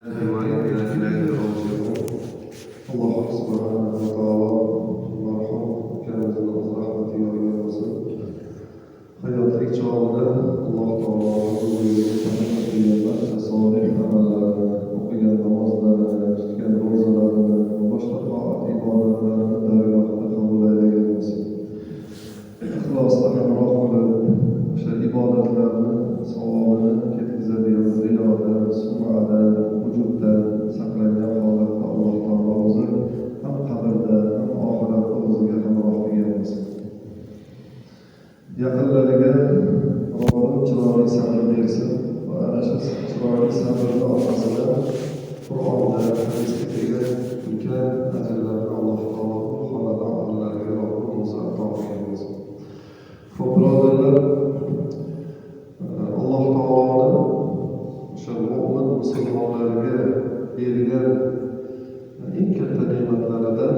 وإنا إليه راجعون. Alloh subhanahu va taolo marhum ukamizni o'z rahmatiga olgan bo'lsin. Hayotlik chog'ida Alloh taolo huzuriga qilgan barcha solih amallarini, o'qigan namozlarini, tutgan ro'zalarini va boshqa toat ibodatlarini dargohida qabul aylagan bo'lsin. Ixlosda hamroh qilib, o'sha ibodatlarni savobini ketkazadigan riyodan, sum'adan, ujubdan saqlangan holatda Alloh taolo o'zi ham qabrda, ham oxiratda o'ziga hamroh qilgan bo'lsin. Yaqinlariga Robbim chiroyli sabr bersin va ana shu chiroyli sabrni orqasida Qur'onda, hadisda kelgan ulkan ajrlarni Alloh taolo bu xonadon ahllariga Robbim o'zi ato qilgan bo'lsin. Xo'p, birodarlar, Alloh taoloni o'sha mo'min musulmonlarga bergan eng katta ne'matlaridan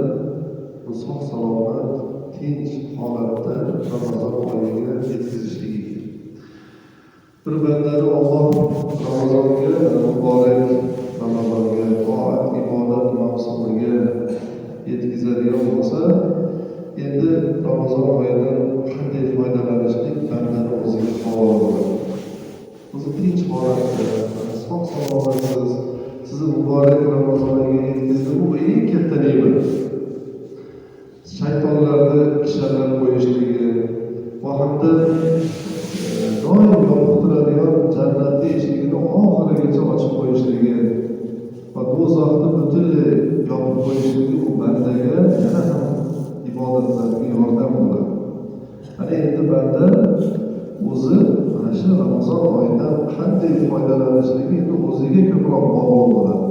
bu sog' salomat, tinch holatda Ramazon oyiga yetkazishligi. Bir bandani Alloh Ramazonga, muborak Ramazonga, toat ibodat mavsumiga yetkazadigan bo'lsa, endi Ramazon oyidan qanday foydalanishlik bandani o'ziga havola bo'ladi. O'zi tinch holatda, sog' salomatsiz, sizni muborak Ramazon oyiga yetkazdi, bu eng katta ne'mat. Shaytonlarni kishanlab qo'yishligi va hamda doim yopiq turadigan jannatni eshigini oxirigacha ochib qo'yishligi va do'zaxni butunlay yopib qo'yishligi bu bandaga yana ham ibodatlarga yordam bo'ladi. Ana endi banda o'zi mana shu Ramazon oyidan qanday foydalanishligi endi o'ziga ko'proq bog'liq bo'ladi.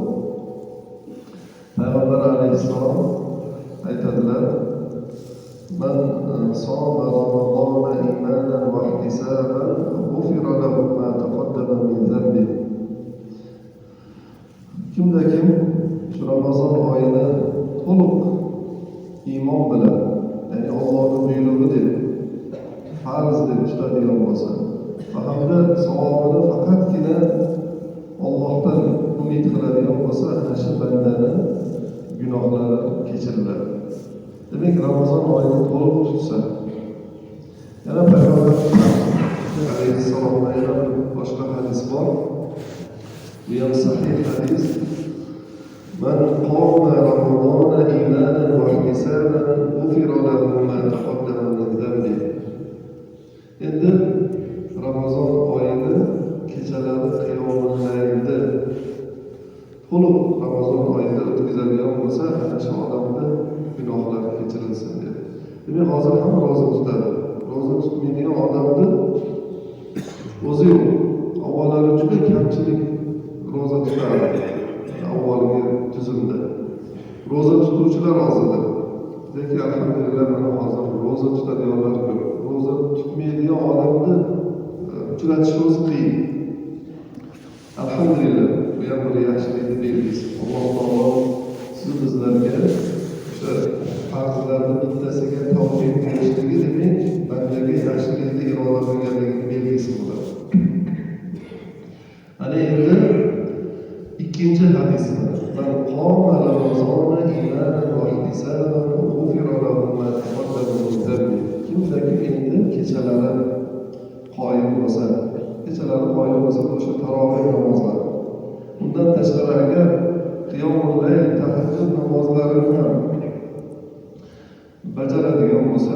Payg'ambar alayhissalom aytadilar: "من صام رمضان إيمانا واحتسابا غفر له ما تقدم من ذنبه." Kimda kim shu Ramazon oyini to'liq iymon bilan, ya'ni Allohning buyrug'i deb, farz deb tutadigan bo'lsa va hamda savobini faqatgina Allohdan umid qiladigan bo'lsa, ana shu bandani gunohlari kechiriladi. Demak, Ramazon oyini to'liq tutsa, yana Payg'ambar alayhissalomdan yana bir boshqa hadis bor. Bu ham sahih hadis. "من قام رمضان إيمانا واحتسابا غفر له ما تقدم من ذنبه." Endi Ramazon oyini kechalari qiyomul-laylda to'liq Ramazon oyida o'tkazadigan bo'lsa, ana shu odamni gunohlari kechirilsin dedi. Demak, hozir hamma ro'za tutadi. Ro'za tutmaydigan odamni o'zi yo'q. Avvallari juda kamchilik ro'za tutardi. Avvalgi tuzumda. Ro'za tutuvchilar oz edi. Lekin alhamdulillah, mana hozir ro'za tutadiganlar ko'p. Ro'za tutmaydigan odamni uchratish o'zi qiyin. Alhamdulillah, bu ham bir yaxshilikni belgisi. Alloh taolo siz bizlarga o'sha farzlarni bittasiga tavfiq berishligi, demak, bandaga yaxshilikni iroda qilganligini belgisi bo'ladi. Ana endi ikkinchi hadisni: "من قام رمضان إيمانا واحتسابا غفر له ما تقدم من ذنبه." Kimda kim endi kechalari qoyim bo'lsa, kechalari qoyim bo'lsa, bu o'sha taroveh namozlari. Undan tashqari agar qiyomul layl, tahajjud namozlarini ham bajaradigan bo'lsa,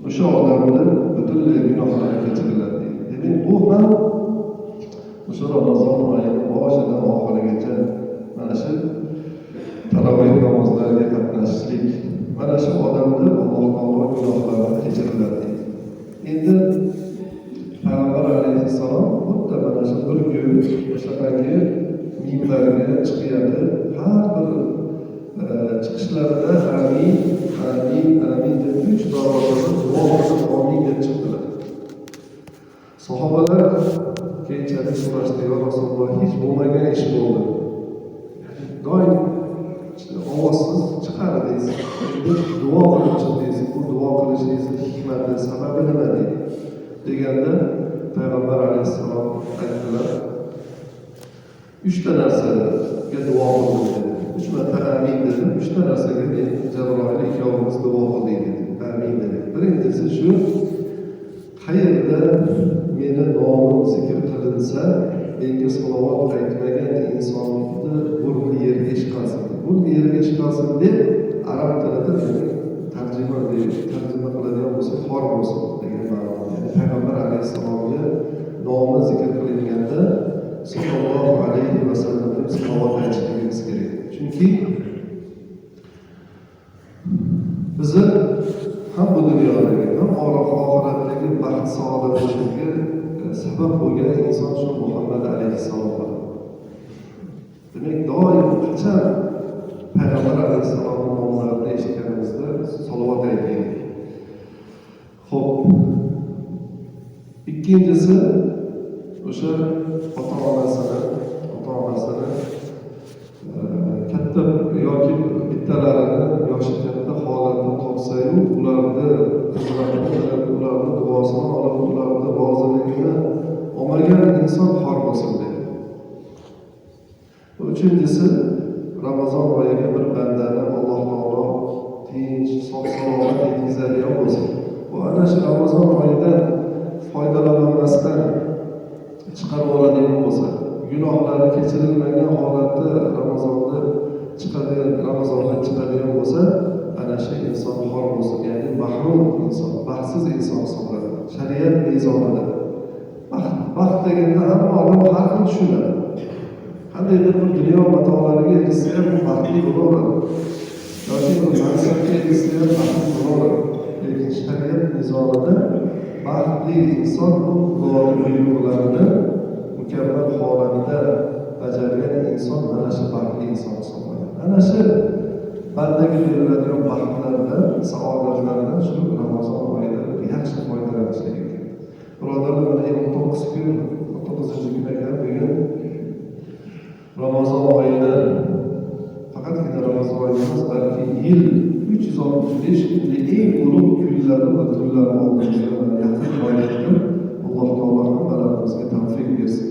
o'sha odamni butunlay gunohlari kechiriladi deydi. Demak, bu ham o'sha Ramazon oyini boshidan oxirigacha mana shu taroveh namozlariga qatnashishlik, mana shu odamni Alloh taolo gunohlarini kechiriladi deydi. Endi Payg'ambar alayhissalom xuddi mana shu bir kun o'shanaqangi minbarga chiqyapti. Har bir chiqishlarida "Amin, amin, amin" deb uch marotaba duo qilib, "Omin" deb chiqdilar. Sahobalar keyinchalik so'rashdi: "Yo Rasululloh, hech bo'lmagan ish bo'ldi. Doim ovozsiz chiqardingiz, endi duo qilib chiqdingiz. Bu duo qilishingizni hikmati, sababi nima?" deydi. Deganda Payg'ambar alayhissalom aytdilar: Uchta narsaga duo qildim dedi. 3 marta amin dedim. 3 ta narsaga men Jabroil ikkovimiz duo qildik dedi. Amin dedi. Birinchisi shu, qayerda meni nomim zikr qilinsa, menga salovat aytmagan insonni burni yerga ishqalsin. Burni yerga ishqalsin deb arab tilida tarjima qiladigan bo'lsa, xor bo'lsin degan ma'no. Ya'ni payg'ambar alayhissalomga nomi zikr qilinganda sallallohu alayhi vasallam deb salovat aytishligimiz kerak. Chunki bizni ham bu dunyodagi, ham oxiratdagi baxt saodat bo'lishiga sabab bo'lgan inson shu Muhammad alayhissalom bo'ladi. Demak, doim qachon payg'ambar alayhissalomning nomlarini eshitganimizda salovat aytaylik. Xo'p. Ikkinchisi o'sha ota-onasini katta yoki bittalarini yoshi katta holatda topsa-yu, ularni xizmatini qilib, ularni duosini olib, ularni roziligini olmagan inson xor bo'lsin deydi. Uchinchisi, Ramazon oyiga bir bandani Alloh taolo tinch, sog' salomat yetkazadigan bo'lsa, bu ana shu Ramazon oyidan foydalanolmasdan chiqarib oladigan bo'lsa, gunohlari kechirilmagan holatda Ramazondan chiqadigan bo'lsa, ana shu inson xor bo'lsin, ya'ni mahrum inson, baxtsiz inson hisoblanadi. Shariat mezonida. Baxt deganda hamma odam har xil tushunadi. Qandaydir bir dunyo matolariga erishsa ham bu baxtli bo'laveradi. Yoki bir mansabga erishsa ham baxtli bo'laveradi. Lekin shariat mezonida baxtli inson bu Xudoning buyruqlarini mukammal holatda bajargan inson mana shu baxtli inson hisoblanadi. Ana shu bandaga beriladigan baxtlardan, saodatlardan shu Ramazon oyida yaxshi foydalanishlik kerak. Birodarlar, mana 19 kun, 19-kun ekan bugun Ramazon oyida, faqatgina Ramazon oyi emas, balki yil 365 kunlik eng ulug' kunlari va tunlari oldimizda yaqin boryapti. Alloh taolo hammalarimizga tavfiq bersin.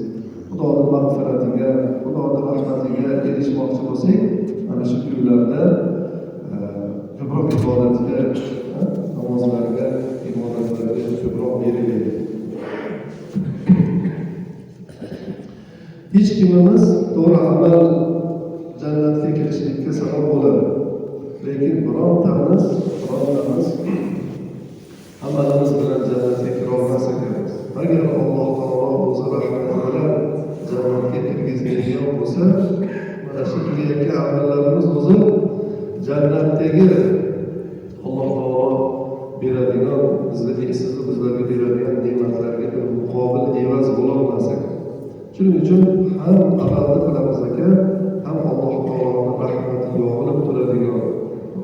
Xudoning mag'firatiga, Xudoning rahmatiga erishmoqchi bo'lsak, mana shu kunlarda ko'proq ibodatga, namozlarga, ibodatlarga ko'proq berilaylik. Hech kimimiz to'g'ri amal jannatga kirishlikka sabab bo'ladi. Lekin birontamiz amalimiz bilan jannatga kira olmas ekanmiz. Agar Alloh taolo o'zi rahmati bilan jannatga kirgizmaydigan bo'lsa, mana shu qilayotgan amallarimiz o'zi jannatdagi Alloh taolo beradigan, bizlarga beradigan ne'matlarga bir muqobil evaz bo'lolmas ekan. Shuning uchun ham amalni qilamiz ekan, ham Alloh taoloning rahmati yog'ilib turadigan,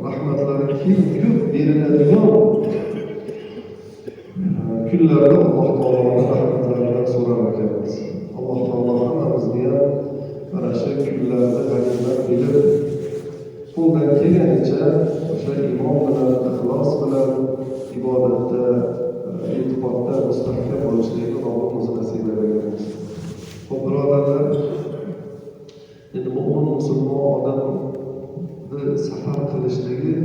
rahmatlari keng ko'p beriladigan kunlarda Alloh taoloning rahmatlaridan so'rar ekanmiz. Alloh taolo hammamizni ham mana shu kunlarda g'animat bilib, qo'ldan kelganicha o'sha iymon bilan, ixlos bilan ibodatda, e'tiqodda mustahkam bo'lishlikni Robbim o'zi nasib etgan. Xo'p, birodarlar, endi mo'min musulmon odamni safar qilishligi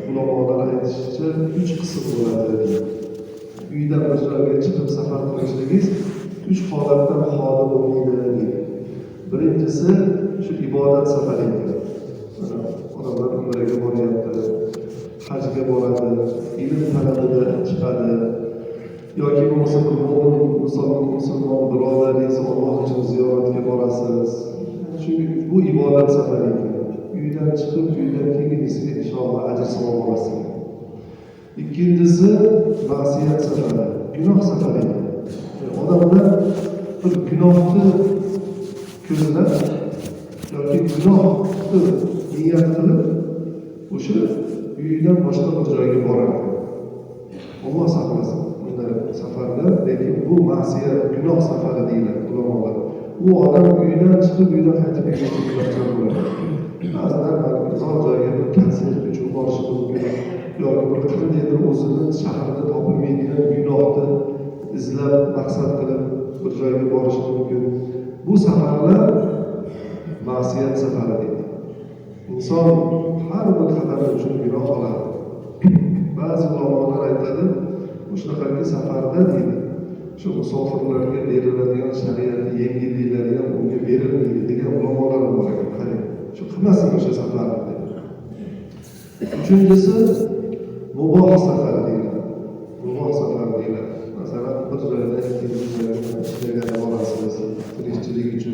ulamolar aytishicha 3 qism bo'ladi. Uydan bir joyga chiqib safar qilishligingiz 3 holatdan xoli bo'lmaydi deydi. Birinchisi shu ibodat safari ekan. Mana odamlar umraga boryapti, hajga boradi, ilm talabida chiqadi, yoki bo'lmasa bir mo'min musulmon birodaringiz Alloh uchun ziyoratga borasiz. Chunki bu ibodat safari ekan. Uydan chiqib, uydan kelganingizga inshaalloh ajr savob olasiz. Ikkinchisi ma'siyat safari, gunoh safari ekan. Odamlar bir gunohni ko'zlab yoki gunohni niyat qilib o'sha uyidan boshqa bir joyga boradi. Alloh saqlasin bunday safarda, lekin bu ma'siyat, gunoh safari deyiladi ulamolar. U odam uyidan chiqib, uydan qaytib kelguncha gunohkor bo'ladi. Ba'zilar uzoq joyga bir konsert uchun borishi mumkin yoki bir qandaydir o'zini shaharda topilmaydigan gunohni izlab, maqsad qilib bir joyga borishi mumkin. Bu safarlar Ma'siyat safari deydi. Inson har bir qadami uchun gunoh oladi. Ba'zi ulamolar aytadi, shunaqangi safarda deydi, shu musofirlarga beriladigan shariat yengilliklari ham unga berilmaydi degan ulamolar ham bor ekan. Qarang, shu qilmasin o'sha safarni deydi. Uchinchisi muboh safar deyiladi. Muboh safar deyiladi. Masalan, bir joydan ikkinchi joyga ishlagani borasiz, tirikchilik uchun.